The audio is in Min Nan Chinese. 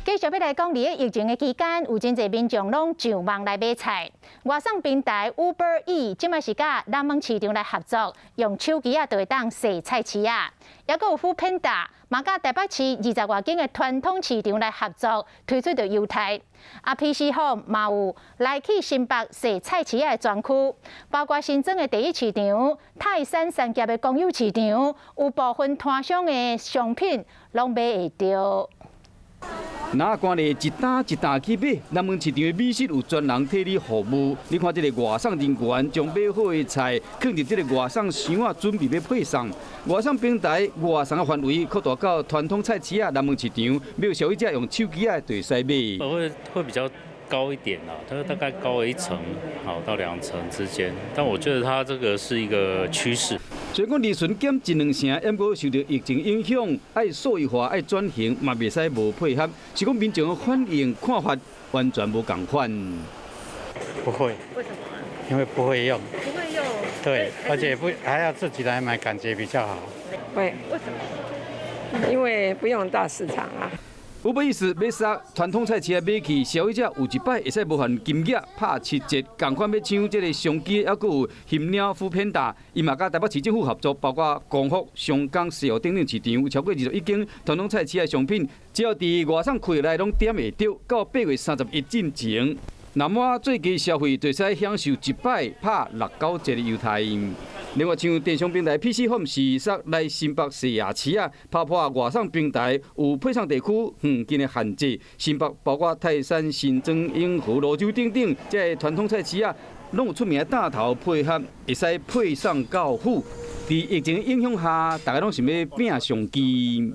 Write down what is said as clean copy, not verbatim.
繼續欲來講，佇咧疫情的期間，有真濟民眾攏上網來買菜。外送平台 Uber Eats 這擺是佮南門市場來合作，用手機仔就會當踅菜市仔。猶閣有 foodpanda 嘛佮台北市20外間的傳統市場來合作，推出著優待。啊，PC Home 嘛有來去新北踅菜市仔的專區，包括新莊的第一市場、泰山三峽的公有市場，有部分攤商的商品攏買會著。若寒咧一擔一擔去買，南門市場的美食有專人替你服務。你看這个外送人員將買好的菜囥佇這个外送箱仔，準備欲配送。外送平台外送的範圍擴大到傳統菜市仔南門市場，欲消費者用手機仔就會使買。會比較高一點啦，它大概高一層，好到2層之間。但我覺得它這個是一個趨勢。雖然講利潤減一兩成，毋過受著疫情影響，愛數位化、愛轉型，嘛袂使無配合。是講民眾的反應看法完全無仝款。不會。為什麼？因為不會用。不會用。對，而且不還要自己來買，感覺比較好。會。為什麼？因為不用到市場啊。有意思，欲殺傳統菜市仔買去，消費者有一擺會使無限金額拍7折，仝款欲搶這个商機，猶閣有鑫鳥 foodpanda，伊嘛佮台北市政府合作，包括光復、松江、西湖等等市場，有超過21間傳統菜市仔商品，只要佇外送區內攏點會著，到8月31進前，那麼最低消費就會使享受一擺拍6、9折的優待。另外，像電商平台 PC Home 是煞來新北踅夜市仔，拋破外送平台有配送地區遠近的限制。新北包括泰山、新莊、永和、蘆洲等等，這个傳統菜市仔，攏有出名的擔頭配合，會使配送到府。佇疫情影響下，大家攏想欲拚商機。